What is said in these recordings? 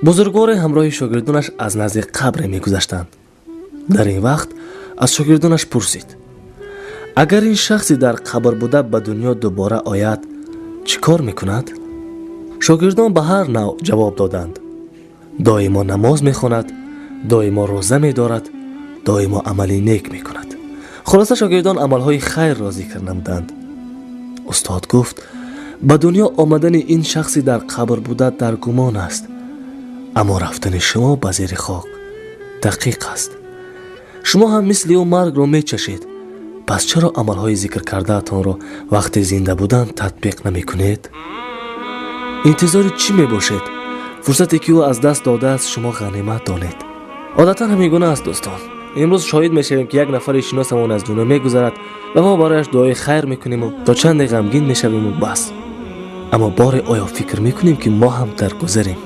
Бузургворе ҳамроҳи шогирдонаш аз назди қабре мегузаштанд. Дар ин вақт аз шогирдонаш пурсид: агар ин шахси дар қабр буда ба дунё дубора ояд, чӣ кор мекунад? Шогирдон ба ҳар навъ ҷавоб доданд: доимо намоз мехонад, доимо рӯза медорад, доимо амали нек мекунад. Хулоса, шогирдон амалҳои хайрро зикр намуданд. Устод гуфт: ба дунё омадани ин шахси дар қабр буда дар гумон аст, аммо рафтани шумо ба зери хок дақиқ аст. Шумо ҳам мисли ӯ маргро мечашед. Пас чаро амалҳои зикр кардаатонро вақти зинда будан татбиқ намекунед? Интизори чӣ мебошед? Фурсате ки ӯ аз даст додааст, шумо ғанимат донед. Одатан ҳамин гуна аст, дӯстон. Имрӯз шоҳид мешавем, ки як нафари шиносамон аз дунё мегузарад ва мо барояш дуои хайр мекуниму то чанде ғамгин мешавиму бас. Аммо боре оё фикр мекунем, ки мо ҳам дар гузарем?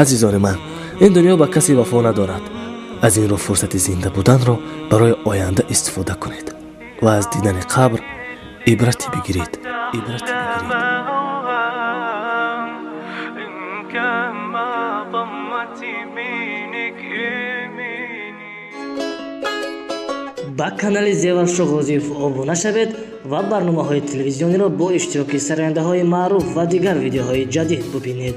Азизони ман, ин дунё ба касе вафо надорад. Аз ин рӯ фурсати зинда буданро барои оянда истифода кунед ва аз дидани қабр ибрате бигиред, ибрате бигиред. إن كان ما ضمت يمينك يميني. Ба канали Зеваршо Ғозиев обуна шавед ва барномаҳои телевизиониро бо иштироки сарояндаҳои маъруф ва дигар видеоҳои ҷадид бубинед.